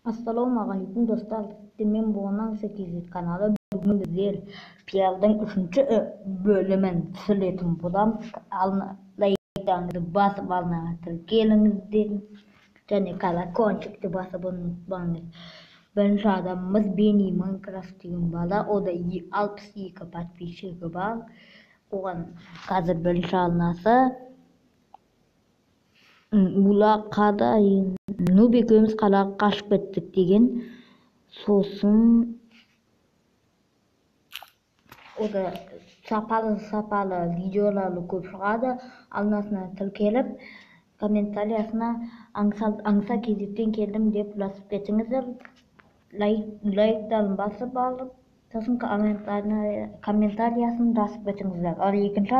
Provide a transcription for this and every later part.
Ассалаумағалейкум, достар! Сіздермен болған Аңса KZ каналы. Бүгін біздер пиардың үшінші бөлімін түсіретін боламыз. Лайктарыңызды басып, арнаға тіркеліңіздер және колокольчикті басып ұмытпаңыз. Бірінші адамымыз Бени Майнкрафт деген бала, ода 62 подписчигі бар. Оған қазір бірінші арнасы Ула қада Нуб екеуміз қалаға қашып кеттік деген. Сосын ода сапалы видеолары көп шығады. Арнасына тіркеліп, комментариясына Аңса кезектен келдім деп жазып кетіңіздер. Лайктарын басып алып, сосын комментариясын жазып кетіңіздер. Ал екінші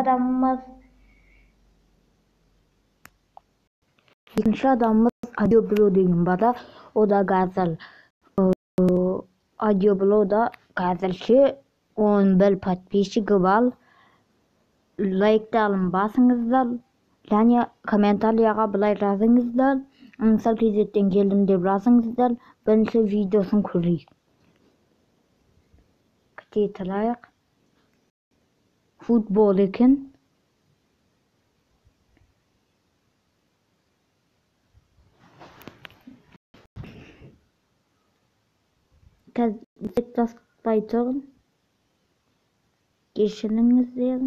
адамымыз Аудиобло деген бала. Ода қазір Аудиоблода қазірше 11 подписчигі бар. Лайктарын басыңыздар және комментарияға былай жазыңыздар: Аңсар кезектен келдім деп жазыңыздар. Бірінші видеосын көрейік. Күте тұрайық. Футбол екен. Қазір таспай тұр, кешіріңіздер.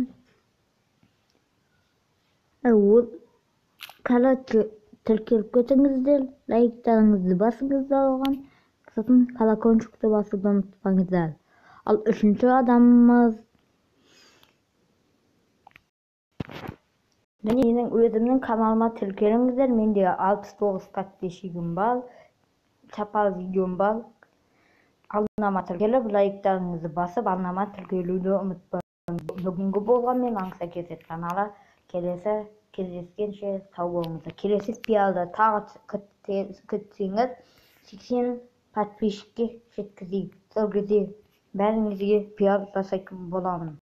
Ол, короче, тіркеліп кетіңіздер, лайктарыңызды басыңыздар оған, сосын колокольчикті басуды ұмытпаңыздар. Ал үшінші адамымыз және менің өзімнің каналыма тіркеліңіздер. Менде 69 подписчигім бар, сапалы видеом бар. Арнама тіркеліп, лайктарыңызды басып, арнама тіркелуді ұмытпаңыз. Бүгінгі болғанмен Аңса KZ каналы. Келесі кездескенше сау болыңыздар. Келесі пиалды тағы күтсеңіз, 80 подписчикке жеткізейік. Сол кезде бәріңізге пиар жасайтын боламын.